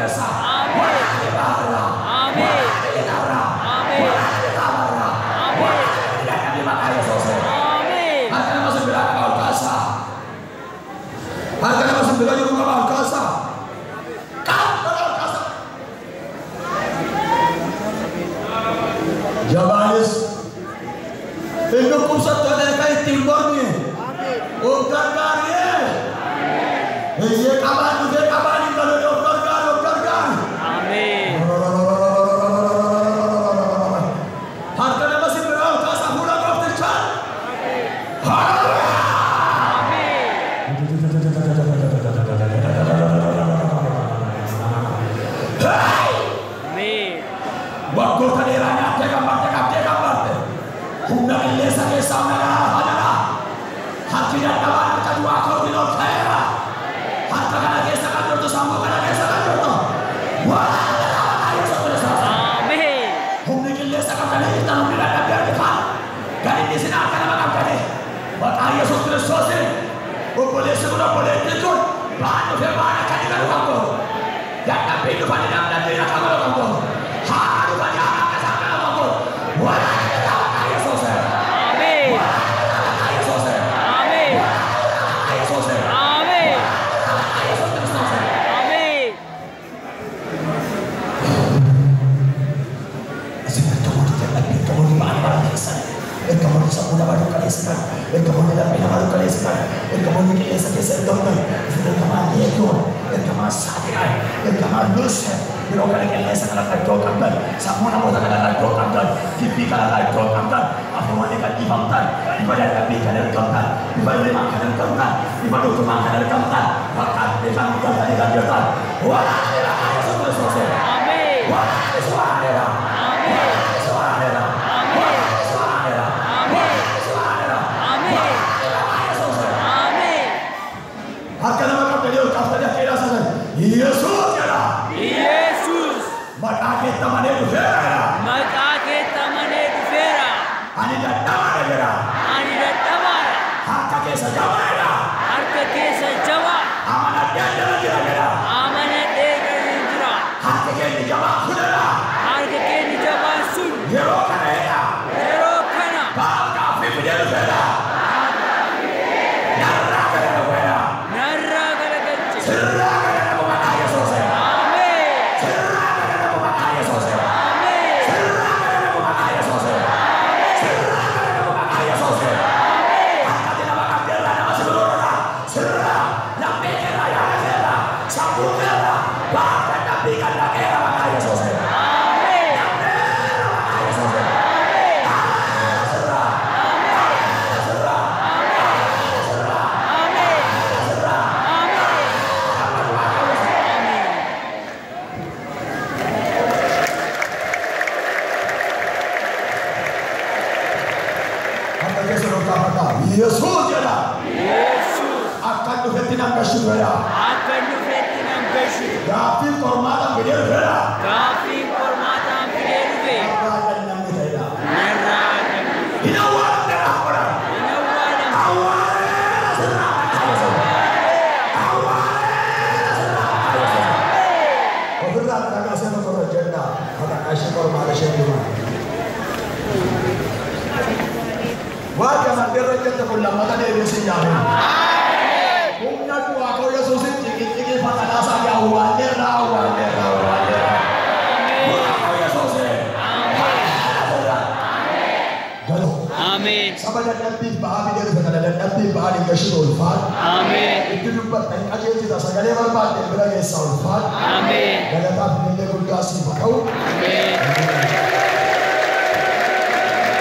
keessaa. Waraanni baarraa. Waraanni lixarraa. Waraanni kaabarraa. Waraanni dadhabbii maqaa Yesuusiin. Harka nama simbiraa qaba ol kaasaa. Harka nama simbiraa jiru qaba ol kaasaa. Qaba ol kaasaa. Jabaanis hin dhukkubsattoota kan ittiin mormie. Of gargaaree. Eeyyee qabaan dhufee qabaan hin galu of gargaari of gargaari. Harka nama simbiraa ol kaasaa fuula gooftichaa. Waggoota dheeraa nyaattee gammarte qabdee gammarte. Humna qilleensa keessaa humna garaa jalaa. Harki dadhabaan harka du'aa kootiin ol ka'eera. Harka kana keessa kan jirtu sammuu kana keessa kan jirtu. Waraana maqaa Yesuus Kiristoos. Humni qilleensa qabdanii jirtan humni dadhabbii argitan. Gadi dhiisin harka nama qabdanii. Maqaa Yesuus Kiristoosiin obboleessi kun obboleettiin kun ba'aan dhufee ba'aan akka inni galu kan gootu. Dadhabbiin dhufanii dadhabbiin akka galu kan gootu. Haara dhufanii haara akka isaan galu kan gootu. Waraana maqaa Yesuusiin. Waraana maqaa Yesuusiin. Waraana maqaa Yesuusiin. Waraana maqaa Yesuus Kiristoosiin. Isin ergamoonni dadhabbii ergamoonni ba'aa nama rakkisan, ergamoonni sammuu nama dukkaneessitan, ergamoonni laphee nama dukkaneessitan, ergamoonni qilleensa keessa ergamtan, isin ergamaan Leegiyoon, ergamaan Saaxinaay, ergamaan Luusifer, yeroo kana qilleensa kanarra iddoo qabdan, sammuu namoota kanarra iddoo qabdan, dubbii kanarra iddoo qabdan, hafuuronni kan dhiifamtan, bifa dadhabbii kan ergamtan, bifa rimaa kan ergamtan, bifa dhugumaa kan ergamtan, bakka kan galtanii kan jirtan, waraanni maqaa Yesuus Kiristoosiin. Waraanni si waraaneera. Waraanni si waraaneera. Waraanni si waraaneera. Waraanni si waraaneera. Waraanni maqaa Yesuusiin. Harka nama qabdanii ol kaaftanii akka ilaalchisan Yesuus jedha. Maqaa keetti amanee dhufeera jedha. Maqaa keetti amanee dhufeera. Ani dadhabaadha jedha. Ani dadhabaadha. Harka keessa jabaadha. Harka keessa jabaa. Amanadhee jala jira jedha. Amanadhee jala jira. Harki keenya jabaa kunedha. Harka keenya jabaan sun Yeroo kana jedha. yeroo kana Ba'aan gaaffii fidee dhufeera. Narraa gara dhufeera. narraa garagalche. Sirraa gara dhabu maqaa Yesuusiin. Ameen. Sirraa gara dhabu maqaa Yesuusiin. Ameen. Sirraa gara dhabu maqaa Yesuusiin. Sirraa gara dhabu maqaa Yesuusiin. Harkatti nama qabdeerraa nama si biroorraa sirraa laphee keerraa yaada keerraa sammuu keerraa ba'aan dadhabbii kan dhaqeera maqaa Yesuusiin. Ameen. Dhaqeera maqaa Yesuusiin. Sirraa. Sirraa. Sirraa. Ameen. Sirraa. Ameen. Ameen. Harka keessa ol kaafadhaa. Yesuus jedha. Yesuus Akka dhufetti nan gashitu jedha. akka dhufetti nan gashitu. Gaaffiin qormaataan fidee dhufeera. Gaaffiin qormaataan fidee dhufe Narraa gadi namni ta'edha. narraa gadi. Hin awwaalamne godhan. Hin awwaalamne. Awwaaleera sirraa maqaa Yesuus. Awwaaleera sirraa maqaa Yesuus. Ofirraa dhagaa seena torra jenna. Maqaa ishee qormaata ishee himaa. Waaqa mandirra jette kun lammata deebiin si nyaate. Humna du'aa koo Yesuusin ciqiciqii fatanaasaa awwaalleerra awwaalleerra awwaalleerra. Du'aa koo Yesuusin. Galoo. Ameen. Saba dadhabbiif ba'aa fidee dhufe kana dadhabbiif ba'aa hin gashitu ulfaadhu. Ameen. Itti dubbatta hin qajeelchita sagalee barbaadde bira geessa ulfaadhu. Ameen. Galataaf illee guddaa siif haa ta'u. Ameen. Ameen.